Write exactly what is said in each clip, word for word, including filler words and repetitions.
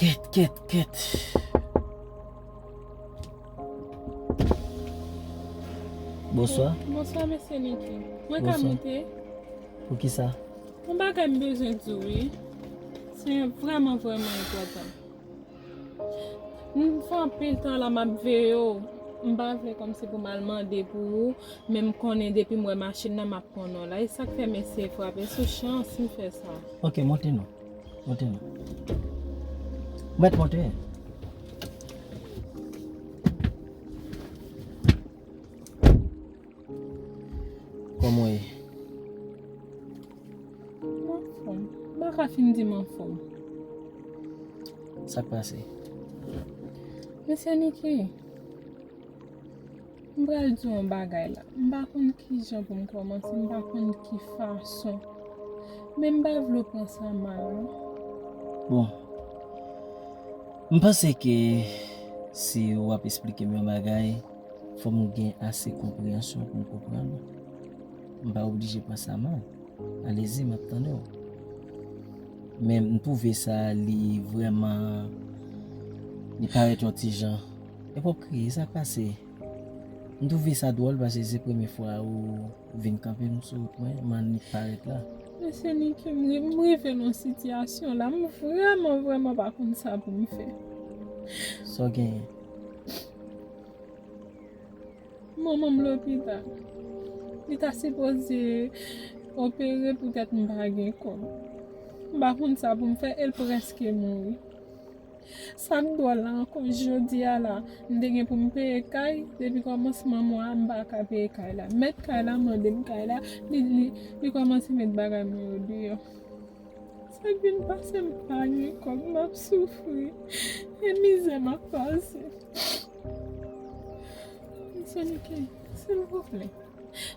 Kèt, kèt, kèt. Bonswa. Bonswa, mesye Nicky. Mwen ka Bonswa. Monte? Poukisa? Yon bagay m bezwen di w, wi. Se vrèman, vrèman enpòtan. M fè anpil tan la m ap veye w. M pa vle kòmsi pou m al mande pou ou, men m konnen depi m wè machin nan, m ap konnen w la. E sa k fè m eseye frape sou chans m fè sa. Ok, monte non. Monte non. Mèt monte. Kòman w ye? M anfòm. M pa ka fin di m anfòm. Sa k pase? Mesye Nicky, m pral di w yon bagay la. M pa konn ki jan pou m kòmanse, m pa konn ki fason. Men m pa vle w pran sa mal, non. Bon. M panse ke si w ap esplike m yon bagay, fò m gen ase konpreyansyon pou m konprann ou. M pa oblije pran sa mal. Alezi, m ap tande w. Men m twouve sa, li vrèman, li parèt yon ti jan. E pòp kriye, sa k pase? M twouve sa dwòl paske se premye fwa ou vin kanpe m sou wout mwen, m annik parèt la. Mesye Nicky, m ri- m rive nan sitiyasyon la. M vrèman, vrèman pa konn sa pou m fè. Sa w genyen? Manman m lopital. Li ta sipoze opere poutèt m pa gen kòb. M pa konn sa pou m fè e l prèske mouri. Sa k dwòl la ankò, jodi a la, m te gen pou m peye kay, depi kòmansman mwa a, m pa ka peye kay la. Mèt kay la mande m kay la, li, li, li kòmanse met bagay mwen yo deyò. Sa k vin pase m pa gen kòb, m ap soufri. E mizè m ap pase. Mesye Nicky, silvouplè.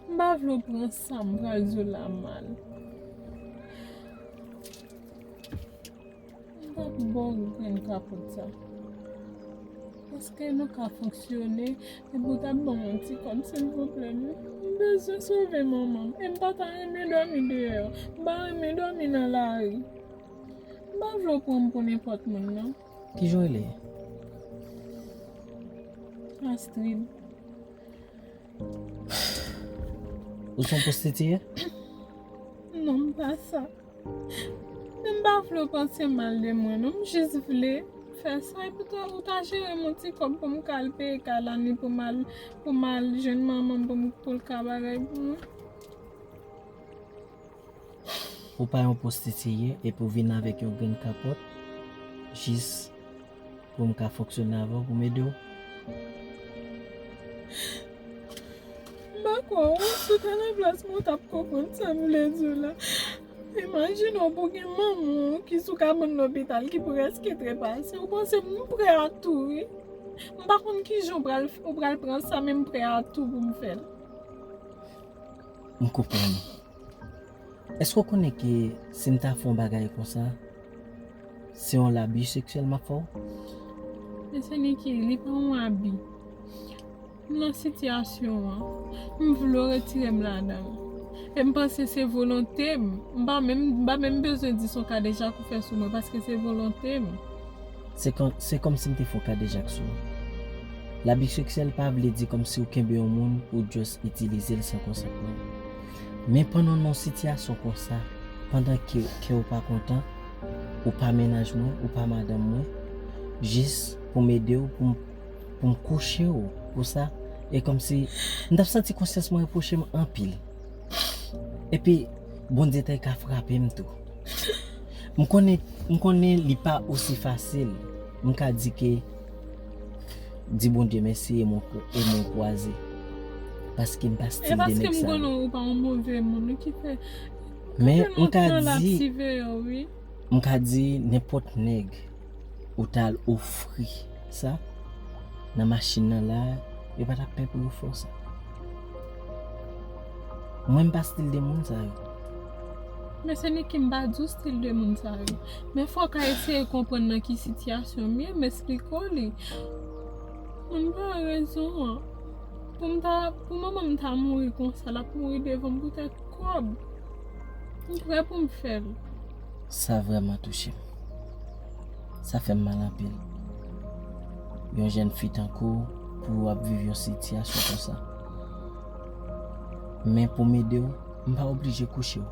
M pa vle w pran sa m pral di w la mal. M t ap ba w grenn kapòt sa. Èske nou ka fonksyone epi w t ap ban m yon ti kòb, silvouplè, non? M bezwen sove manman m. E m pa ta renmen dòmi deyò. M pa renmen dòmi nan lari. M pa vle w pran m pou nenpòt moun, non. Kijan w rele? Astrid. Ou se yon pwostitiye? Non, m pa sa. Men m pa vle w panse mal de mwen, non. M jis vle fè sa, epi tou, ou ta jere m yon ti kòb pou m ka al peye kay la, ni pou m al, pou m al jwenn manman m pou m, pou l ka bagay pou mwen. Ou pa yon pwostitiye epi w vin avèk yon grenn kapòt jis pou m ka fonksyone avè w, pou m ede w? M pa kwè w, si w ta nan plas mwen, w t ap konprann sa m vle di w la. Imajine w pou gen manman w ki sou kabann lopital, ki prèske trepase. Ou panse m prè a tou, wi. M pa konn kijan w pral, w pral pran sa, men m prè a tou pou m fè l. M konprann. Èske w konnen ke si m ta fè yon bagay konsa, se yon labi seksyèl m ap fè w? Mesye Nicky, li pa yon abi. M nan sitiyasyon an, m vle w retire m ladan l. E m panse se volonte m. M pa menm, m pa menm bezwen di se yon kadejak ou fè sou mwen, paske se volonte m. Se kòm, se kòmsi m te fè yon kadejak sou ou. Labi seksyèl pa vle di kòmsi w kenbe yon moun pou w just itilize l san konsantman l. Men pandan w nan yon sitiyasyon konsa, pandan ke kè w pa kontan, ou pa mennaj mwen, ou pa madanm mwen, jis pou m ede w, pou m, pou m kouche w, pou sa, e kòmsi m t ap santi konsyans mwen repwoche m anpil. Epi, Bondye te ka frape m tou. M konnen, m konnen li pa osi fasil. M ka di ke di Bondye mèsi e mwen, e mwen kwaze. Paske m pa E stil de paske nèg m sa. Konnen ou pa yon move moun, ou ki fè. Men Anpil m ka moun nan la di, siveye w, wi. m ka di nenpòt nèg ou t al ofri sa nan machin nan la, yo pa t ap pè pou yo fè w sa. Mwen, m pa stil de moun sa yo. Men se li ki m pa di w stil de moun sa yo. Men fò w ka eseye konprann nan ki sitiyasyon m ye, m esplike w li. Moun pa rezon an. Pou m ta, pou manman m ta mouri konsa, l ap mouri devan m poutèt kòb. M prè pou m fè l. Sa vrèman touche m. Sa fè m mal anpil. Yon jèn fi tankou w pou w ap viv yon sitiyasyon konsa. Men pou m ede w, m pa oblije kouche w.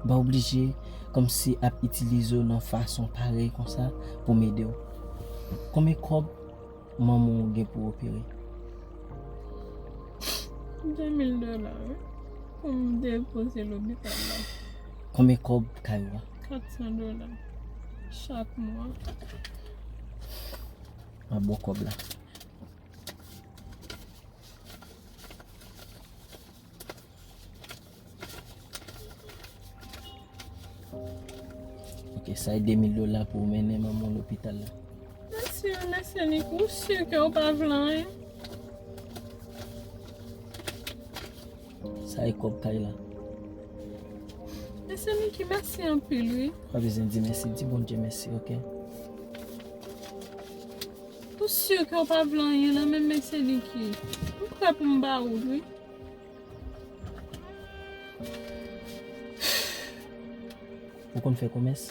M pa oblije kòmsi ap itilize w nan fason parèy konsa pou m ede w. Konbyen kòb manman w gen pou opere? De mil dola, wi. Pou m depoze lopital la. Konbyen kòb kay ou a? Kat san dola. Chak mwa. Mwen ba w kòb la. Ok, sa e de mil dola pou w mennen manman w lopital la. Mèsi, mèsi, Nick. Ou si ke w pa vle anyen? Sa e kòb kay la. Mesye Nicky, mèsi anpil, wi. Pa bezwen di mèsi, di Bondye mèsi, ok? Ou si ke w pa vle anyen nan men Mesye Nicky? M prè pou m ba ou l, wi. Ou konn fè komès?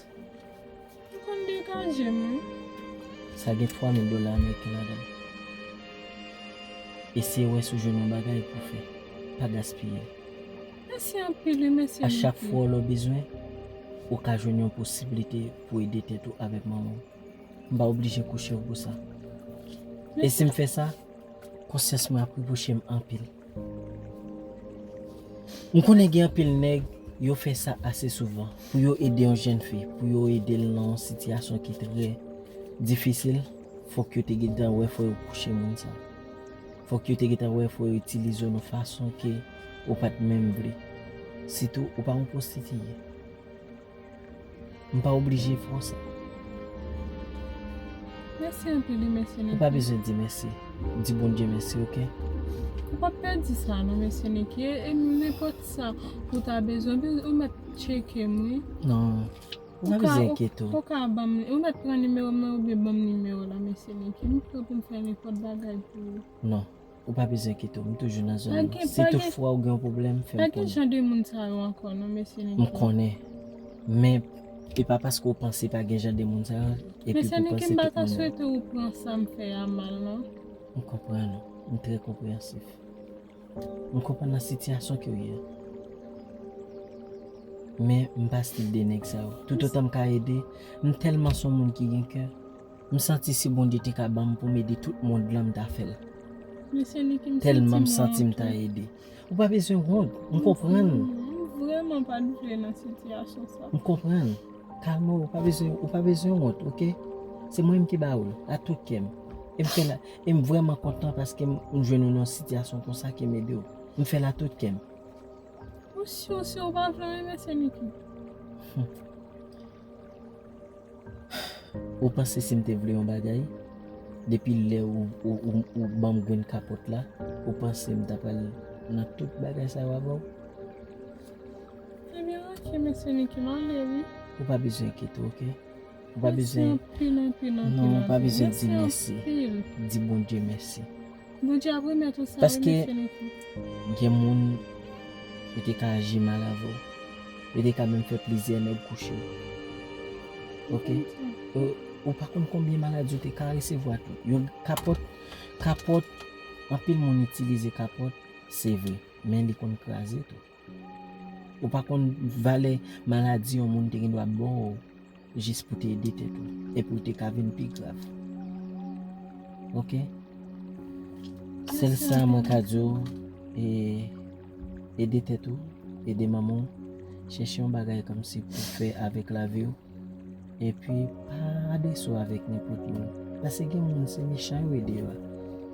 M konn degaje m, wi. Sa gen twa mil dola ameriken ladan l. Eseye wè si w jwenn yon bagay pou w fè. Pa gaspiye l. Mèsi anpil, wi, mèsi anpil. A chak fwa w lè w bezwen, ou ka jwenn yon posiblite pou ede tèt ou avèk manman w. M pa oblije kouche w pou sa. E si m fè sa, konsyans mwen ap repwoche m anpil. M konnen gen anpil nèg, yo fè sa ase souvan. Pou yo ede yon jèn fi, pou yo ede l nan yon sitiyasyon ki trè difisil, fòk yo te gentan wè fò yo kouche moun sa. Fòk yo te gentan wè fò yo itilize w nan fason ke ou pa t menm vle. Sitou, ou pa yon pwostitiye. M pa oblije fè w sa. Mèsi anpil, wi, mesye Nicky. Ou pa bezwen di mèsi. Di Bondye mèsi, ok? Ou p ap pèdi sa, non, mesye Nicky. E, e nenpòt sa ou ta bezwen, ou mèt tcheke m, wi. Non. Ou pa bezwen enkyete w. Ou ka ban m, ou mèt pran nimewo m nan oubyen ban m nimewo w la, mesye Nicky. M prè pou m fè nenpòt bagay pou ou. Non. Ou pa bezwen enkyete w, m toujou nan zòn nan. Si toutfwa ou gen yon pwoblèm, fè m konnen. Pa gen jan de moun sa yo ankò, non, mesye Nicky. M konnen. Men, e pa paske w panse pa gen jan de moun sa yo, epi pou w panse tout moun yo. Mesye Nicky, m pa ta swete ou pran sa m fè a mal, non. M konprann ou. M trè konpreyansif. M konprann nan sitiyasyon ke w ye a. Men, m pa stil de nèg sa yo. Toutotan m ka ede, m tèlman se yon moun ki gen kè. M santi si Bondye te ka ban m pou m ede tout mond lan, m ta fè l. Mesye Nicky, m santi m wont, wi. Tèlman m santi m ta ede. Ou pa bezwen wont, m konprann. M vrèman pa t vle nan sitiyasyon sa. M konprann. Kalme w, ou pa bezwen, ou pa bezwen wont, ok? Se mwen menm ki ba ou l, a tout kè m. E m fè l, e m vrèman kontan paske m, m jwenn ou nan yon sitiyasyon konsa ke m ede w. M fè l a tout kè m. Ou si, ou si ou pa vle, wi, mesye Nicky. Ou panse si m te vle yon bagay, depi lè ou, ou, ou, ou ban m grenn kapòt la, ou panse m ta pral nan tout bagay sa yo avè w? Ebyen, ok, mesye Nicky, m ale, wi. Ou pa bezwen enkyete w, ok? Ou pa bezwen. Mèsi anpil, anpil, anpil, anpil. Non, ou pa bezwen di mèsi. Mèsi anpil. Di Bondye mèsi. Bondye ap remèt ou sa, wi, mesye Nicky. Paske gen moun, yo te ka aji mal avè w. Yo te ka menm fè plizyè nèg kouche w. Ok? Ou, ou pa konn konbyen maladi w te ka resevwa tou. Yon kapòt, kapòt, anpil moun itilize kapòt, se vre. Men li konn kraze tou. Ou pa konn valè maladi yon moun te gen dwa ba w jis pou te ede tèt ou, epi w te ka vin pi grav. Ok? Sèl sa mwen ka di w, e, ede tèt ou, ede manman w, chèche yon bagay kòmsi pou w fè avèk lavi w, epi pa adrese w avèk nenpòt moun. Paske gen moun se mechan yo ye deyò a.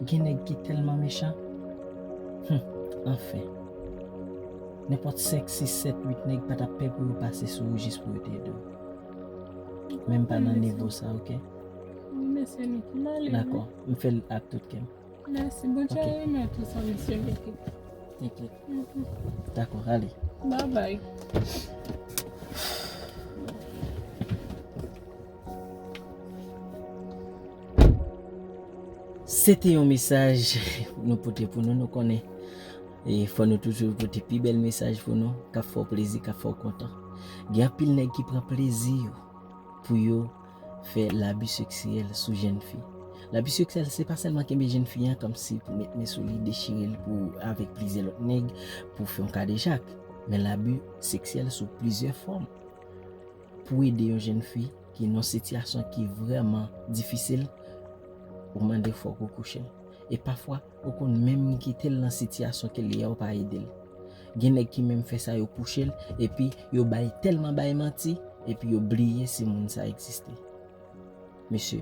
Gen nèg ki tèlman mechan. Hum, anfen. Nenpòt senk, sis, sèt, uit nèg pa t ap pè pou yo pase sou ou jis pou yo te ede w. Men m pa nan nivo sa, ok? Mesye Nicky, m ale, wi. Dakò, m fè l ak tout kè m. Mèsi, Bondye remèt ou sa, mesye Nicky. Thank you. Mhm. Dakò, ale. Bye bye. Se te yon mesaj nou pote pou nou, nou konnen. E fò nou toujou pote pi bèl mesaj pou nou, k ap fè w plezi, k ap fè w kontan. Gen anpil nèg ki pran plezi yo pou yo fè labi seksyèl sou jèn fi. Labi seksyèl, se pa sèlman kenbe jèn fi an kòmsi pou met men sou li, dechire l pou avèk plizyè lòt nèg pou fè yon kadejak. Men labi seksyèl sou plizyè fòm. Pou ede yon jèn fi ki nan sitiyasyon ki vrèman difisil, ou mande fòk ou kouche l. E pafwa, ou konn menm kite l nan sitiyasyon ke l ye a, ou pa ede l. Gen nèg ki menm fè sa, yo kouche l, epi yo bay tèlman bay manti, epi yo bliye si moun sa egziste. Mesye,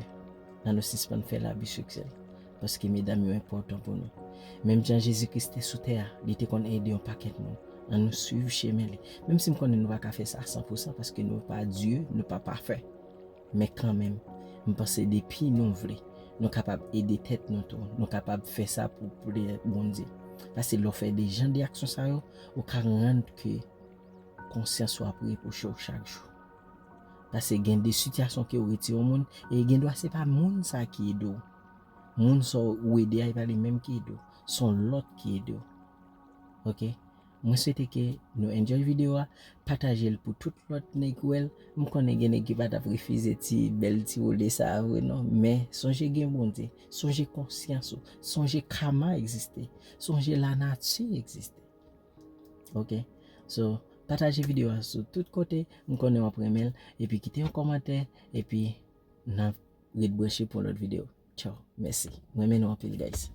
ann nou sispann fè labi seksyèl, paske medam yo enpòtan pou nou. Menm jan Jezi Kris te sou tè a, li te konn ede yon pakèt moun. Ann nou swiv chemen li. Menm si m konnen nou pa ka fè sa a san pou san, paske nou pa Dye, nou pa pafè. Men kanmenm, m panse depi nou vle, nou kapab ede tèt nou tou. Nou kapab fè sa pou plè Bondye. Paske lè w fè de jan de aksyon sa yo, ou ka rann ke konsyans ou ap repwoche w chak jou. Paske gen de sitiyasyon ke ou retire yon moun, e gen dwa se pa moun sa ki ede w. Moun sa ou ede a, e pa li menm ki ede w. Se yon lòt ki ede w. Ok? Mwen swete ke nou enjoy videyo a, pataje l pou tout lòt nèg wè l. M konnen gen nèg ki pa t ap refize ti bèl ti wole sa a vre non, men sonje gen Bondye, sonje konsyans ou, sonje kama egziste, sonje lanati egziste. Ok? So, pataje videyo a sou tout kote, m konnen w ap renmen l, epi kite yon kòmantè, epi n ap ret branche pou yon lòt videyo. Tchaw, mèsi. M renmen nou anpil, guys.